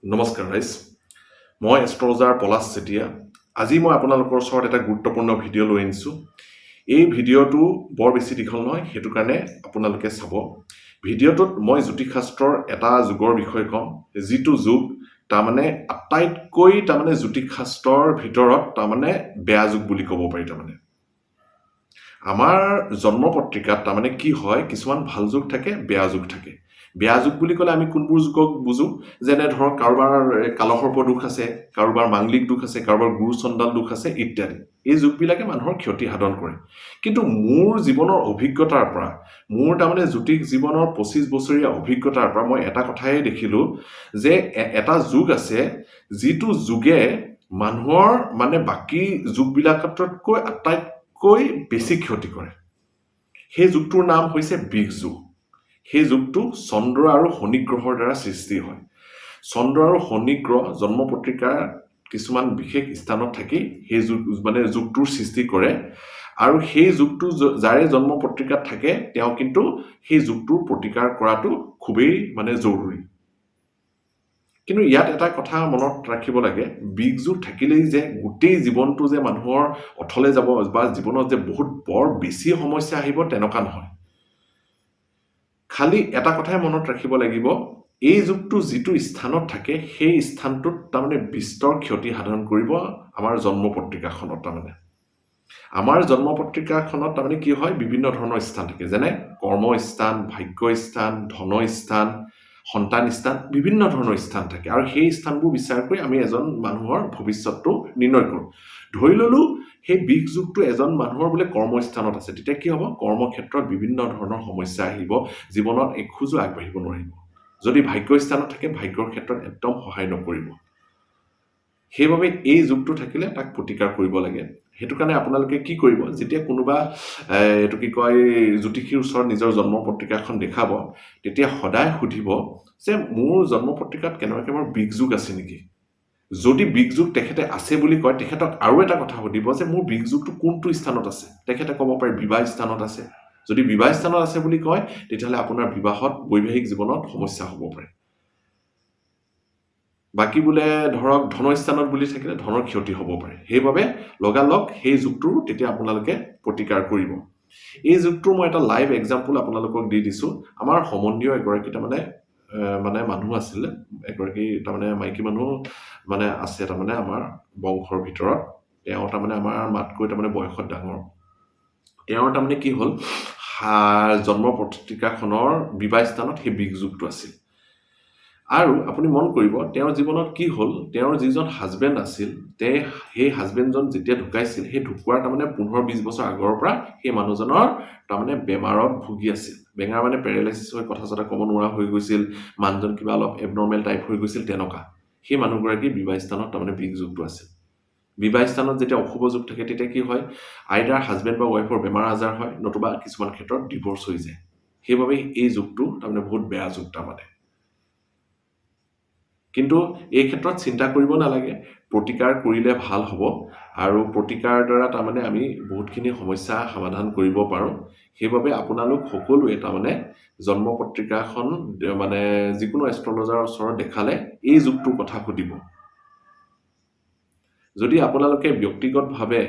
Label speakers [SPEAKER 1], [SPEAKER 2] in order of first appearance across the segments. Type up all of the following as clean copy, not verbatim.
[SPEAKER 1] নমস্কাৰ ৰাইজ, মই এষ্ট্ৰলজাৰ পলাশ চেতিয়া। আজি মই আপোনালোকৰ ওচৰত এটা গুৰুত্বপূৰ্ণ ভিডিঅ' লৈ আনিছোঁ। এই ভিডিঅ'টো বৰ বেছি দীঘল নহয়, সেইটো কাৰণে আপোনালোকে চাব। ভিডিঅ'টোত মই জ্যোতিষশাস্ত্ৰৰ এটা যুগৰ বিষয়ে ক'ম, যিটো যুগ তাৰমানে আটাইতকৈ তাৰমানে জ্যোতিষশাস্ত্ৰৰ ভিতৰত তাৰমানে বেয়া যুগ বুলি ক'ব পাৰি। তাৰমানে আমাৰ জন্ম পত্ৰিকাত তাৰমানে কি হয়, কিছুমান ভাল যুগ থাকে, বেয়া যুগ থাকে। বেয়া যুগ বুলি ক'লে আমি কোনবোৰ যুগক বুজো? যেনে ধৰক কাৰোবাৰ কালসৰ্প দোষ আছে, কাৰোবাৰ মাংলিক দোষ আছে, কাৰোবাৰ গুৰু চণ্ডাল দোষ আছে ইত্যাদি। এই যুগবিলাকে মানুহৰ ক্ষতি সাধন কৰে। কিন্তু মোৰ জীৱনৰ অভিজ্ঞতাৰ পৰা, মোৰ তাৰমানে জ্যোতিষ জীৱনৰ 25 বছৰীয়া অভিজ্ঞতাৰ পৰা মই এটা কথাই দেখিলোঁ যে এটা যুগ আছে, যিটো যুগে মানুহৰ মানে বাকী যুগবিলাকতকৈ আটাইতকৈ বেছি ক্ষতি কৰে। সেই যুগটোৰ নাম হৈছে বিষ যুগ। সেই যুগটো চন্দ্ৰ আৰু শনি গ্ৰহৰ দ্বাৰা সৃষ্টি হয়। চন্দ্ৰ আৰু শনি গ্ৰহ জন্ম পত্ৰিকাৰ কিছুমান বিশেষ স্থানত থাকি সেই যুগ মানে যুগটোৰ সৃষ্টি কৰে আৰু সেই যুগটো যাৰে জন্ম পত্ৰিকাত থাকে, তেওঁ কিন্তু সেই যুগটোৰ প্ৰতিকাৰ কৰাটো খুবেই মানে জৰুৰী। কিন্তু ইয়াত এটা কথা মনত ৰাখিব লাগে, বিষ যুগ থাকিলেই যে গোটেই জীৱনটো যে মানুহৰ অথলে যাব বা জীৱনত যে বহুত বৰ বেছি সমস্যা আহিব, তেনেকুৱা নহয়। খালি এটা কথাই মনত ৰাখিব লাগিব, এই যুগটো যিটো স্থানত থাকে, সেই স্থানটোত তাৰমানে বিস্তৰ ক্ষতি সাধন কৰিব আমাৰ জন্ম পত্ৰিকাখনত। তাৰমানে আমাৰ জন্ম পত্ৰিকাখনত তাৰমানে কি হয়, বিভিন্ন ধৰণৰ স্থান থাকে, যেনে কৰ্ম স্থান, ভাগ্য স্থান, ধন স্থান, সন্তান স্থান, বিভিন্ন ধৰণৰ স্থান থাকে আৰু সেই স্থানবোৰ বিচাৰ কৰি আমি এজন মানুহৰ ভৱিষ্যতটো নিৰ্ণয় কৰোঁ। ধৰি ললো সেই বিষ যুগটো এজন মানুহৰ বোলে কৰ্মস্থানত আছে, তেতিয়া কি হ'ব? কৰ্মক্ষেত্ৰত বিভিন্ন ধৰণৰ সমস্যা আহিব, জীৱনত এখোজো আগবাঢ়িব নোৱাৰিব। যদি ভাগ্য স্থানত থাকে, ভাগ্যৰ ক্ষেত্ৰত একদম সহায় নকৰিব। সেইবাবে এই যুগটো থাকিলে তাক প্ৰতিকাৰ কৰিব লাগে। সেইটো কাৰণে আপোনালোকে কি কৰিব, যেতিয়া কোনোবা এইটো কি কয়, জ্যোতিষীৰ ওচৰত নিজৰ জন্ম পত্ৰিকাখন দেখাব, তেতিয়া সদায় সুধিব যে মোৰ জন্ম পত্ৰিকাত কেনেবাকৈ মোৰ বিষ যুগ আছে নেকি? যদি বিষ যুগ তেখেতে আছে বুলি কয়, তেখেতক আৰু এটা কথা সুধিব যে মোৰ বিষ যুগটো কোনটো স্থানত আছে? তেখেতে ক'ব পাৰে বিবাহ স্থানত আছে। যদি বিবাহ স্থানত আছে বুলি কয়, তেতিয়াহ'লে আপোনাৰ বিবাহত, বৈবাহিক জীৱনত সমস্যা হ'ব পাৰে। বাকী বোলে ধৰক ধনৰ স্থানত বুলি থাকিলে ধনৰ ক্ষতি হ'ব পাৰে। সেইবাবে লগালগ সেই যুগটোৰ তেতিয়া আপোনালোকে প্ৰতিকাৰ কৰিব। এই যুগটোৰ মই এটা লাইভ এক্সাম্পল আপোনালোকক দি দিছোঁ। আমাৰ সম্বন্ধীয় এগৰাকী তাৰমানে মানে মানুহ আছিলে, এগৰাকী তাৰমানে মাইকী মানুহ মানে আছে তাৰমানে আমাৰ বংশৰ ভিতৰত। তেওঁ তাৰমানে আমাৰ মাতকৈ তাৰমানে বয়সত ডাঙৰ। তেওঁৰ তাৰমানে কি হ'ল, জন্ম পত্ৰিকাখনৰ বিবাহ স্থানত সেই বিষ যুগটো আছিল। আৰু আপুনি মন কৰিব, তেওঁৰ জীৱনত কি হ'ল, তেওঁৰ যিজন হাজবেণ্ড আছিল, সেই হাজবেণ্ডজন যেতিয়া ঢুকাইছিল, সেই ঢুকোৱাৰ তাৰমানে 15-20 বছৰ আগৰ পৰা সেই মানুহজনৰ তাৰমানে বেমাৰত ভুগি আছিল। বেমাৰ মানে পেৰালাইচিছ হৈ কথা চথা ক'ব নোৱাৰা হৈ গৈছিল, মানুহজন কিবা অলপ এবনৰ্মেল টাইপ হৈ গৈছিল তেনেকুৱা। সেই মানুহগৰাকী বিবাহ স্থানত তাৰমানে বিষ যুগটো আছিল। বিবাহ স্থানত যেতিয়া অশুভ যুগ থাকে, তেতিয়া কি হয়, আইদাৰ হাজবেণ্ড বা ৱাইফৰ বেমাৰ আজাৰ হয়, নতুবা কিছুমান ক্ষেত্ৰত ডিভ'ৰ্চ হৈ যায়। সেইবাবে এই যুগটো তাৰমানে বহুত বেয়া যুগ তাৰমানে। কিন্তু এই ক্ষেত্ৰত চিন্তা কৰিব নালাগে, প্ৰতিকাৰ কৰিলে ভাল হ'ব আৰু প্ৰতিকাৰ দ্বাৰা তাৰমানে আমি বহুতখিনি সমস্যা সমাধান কৰিব পাৰোঁ। সেইবাবে আপোনালোক সকলোৱে তাৰমানে জন্ম পত্ৰিকাখন মানে যিকোনো এষ্ট্ৰলজাৰৰ ওচৰত দেখালে এই যুগটোৰ কথা সুধিব। যদি আপোনালোকে ব্যক্তিগতভাৱে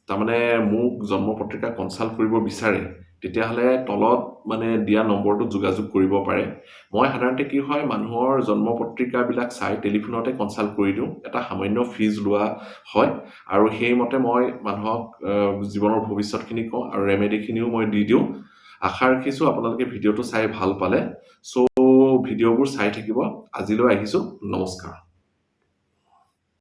[SPEAKER 1] তাৰমানে মোক জন্ম পত্ৰিকা কনচাল্ট কৰিব বিচাৰে, তেতিয়াহ'লে তলত মানে দিয়া নম্বৰটোত যোগাযোগ কৰিব পাৰে। মই সাধাৰণতে কি হয়, মানুহৰ জন্ম পত্ৰিকাবিলাক চাই টেলিফোনতে কনচাল্ট কৰি দিওঁ। এটা সামান্য ফিজ লোৱা হয় আৰু সেইমতে মই মানুহক জীৱনৰ ভৱিষ্যতখিনি কওঁ আৰু ৰেমেডিখিনিও মই দি দিওঁ। আশা ৰাখিছোঁ আপোনালোকে ভিডিঅ'টো চাই ভাল পালে। চ' ভিডিঅ'বোৰ চাই থাকিব। আজিলৈ আহিছোঁ, নমস্কাৰ।